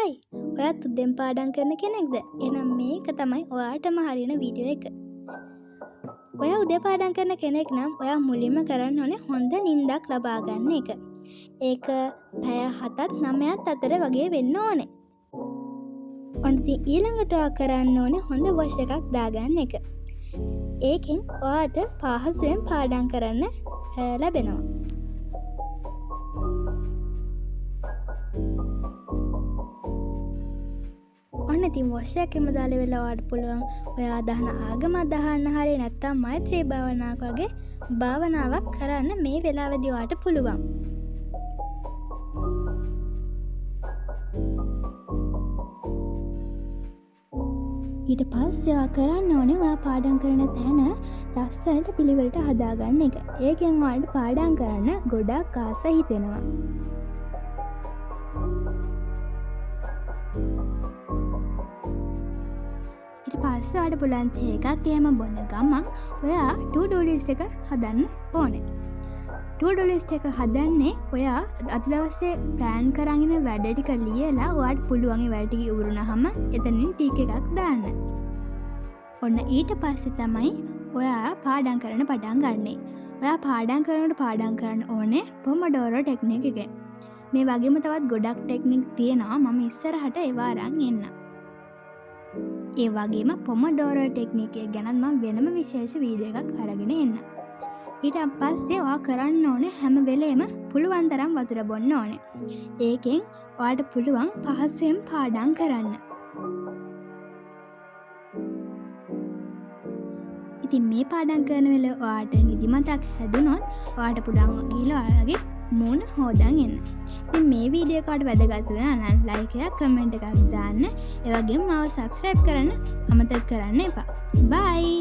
Hi, ඔයත් උදෙන් පාඩම් කරන කෙනෙක්ද? එහෙනම් මේක තමයි ඔයාටම හරියන වීඩියෝ එක. ඔයා උදේ පාඩම් කරන කෙනෙක් නම් ඔයා මුලින්ම කරන්න ඕනේ හොඳ නිින්දක් ලබා ගන්න එක. ඒක පැය 7ත් 9ත් අතර වගේ වෙන්න ඕනේ. ඔන්න ඉතින් ඊළඟට ඔයා කරන්න ඕනේ හොඳ වොෂ් එකක් දාගන්න එක. ඒකෙන් ඔයාට පහසුවෙන් පාඩම් කරන්න ලැබෙනවා. ඔන්න ඉතින් වොෂ් එකක් එහෙම දාලා වෙලා ඔයාට පුළුවන් ඔයා අදහන ආගම අදහන්න හරි නැත්නම් මෛත්‍රී භාවනාවක් වගේ භාවනාවක් කරන්න මේ වෙලාවේදී ඔයාට පුළුවන්. ඊට පස්සේ ඔයා කරන්න ඕනේ ඔයා පාඩම් කරන තැන ලස්සනට පිළිවෙලට හදාගන්න එක. ඒකෙන් ඔයාලට පාඩම් කරන්න ගොඩක් ආස හිතෙනවා. ඊට පස්සේ ඔයාලට පුළුවන් තේ එකක් එහෙම බොන ගමන් ඔයා to do list එක හදන්න ඕනේ. to do list එක හදන්නේ ඔයා අද දවසේ ප්ලෑන් කරන් ඉන්න වැඩ ටික ලියලා ඔයාට පුළුවන් ඒ වැඩ ටික ඉවර වුණාම එතනින් ටික් එකක් දාන්න. ඔන්න ඊට පස්සේ තමයි ඔයා පාඩම් කරන්න පටන් ගන්නෙ. ඔයා පාඩම් කරනකොට පාඩම් කරන්න ඕනේ පොමොඩෝරෝ ටෙක්නික් එකෙන්. මේ වගේම තවත් ගොඩක් ටෙක්නික් තියෙනවා, මම ඉස්සරහට ඒවා අරන් එන්නම්. ඒ වගේම පොමොඩෝරෝ ටෙක්නික් එක ගැනත් මම වෙනම විශේෂ වීඩියෝ එකක් අරගෙන එන්නම්. ඊට පස්සේ ඔයා කරන්න ඕනේ හැම වෙලේම පුළුවන් තරම් වතුර බොන්න ඕනේ. ඒකෙන් ඔයාට පුළුවන් පහසුවෙන් පාඩම් කරන්න. ඉතින් මේ පාඩම් කරන වෙලාව ඔයාට නිදිමතක් හැදුනොත් ඔයාට පුළුවන් ගිහලා ඔයාලගේ මූණ හෝදන් එන්න. ඉතින් මේ වීඩියෝ එක ඔයාට වැදගත් වුණා නම් ලයික් එකක් කමෙන්ට් එකක් දාන්න. ඒ වගේම මාව සබ්ස්ක්‍රයිබ් කරන්න අමතක කරන්න එපා. බයි.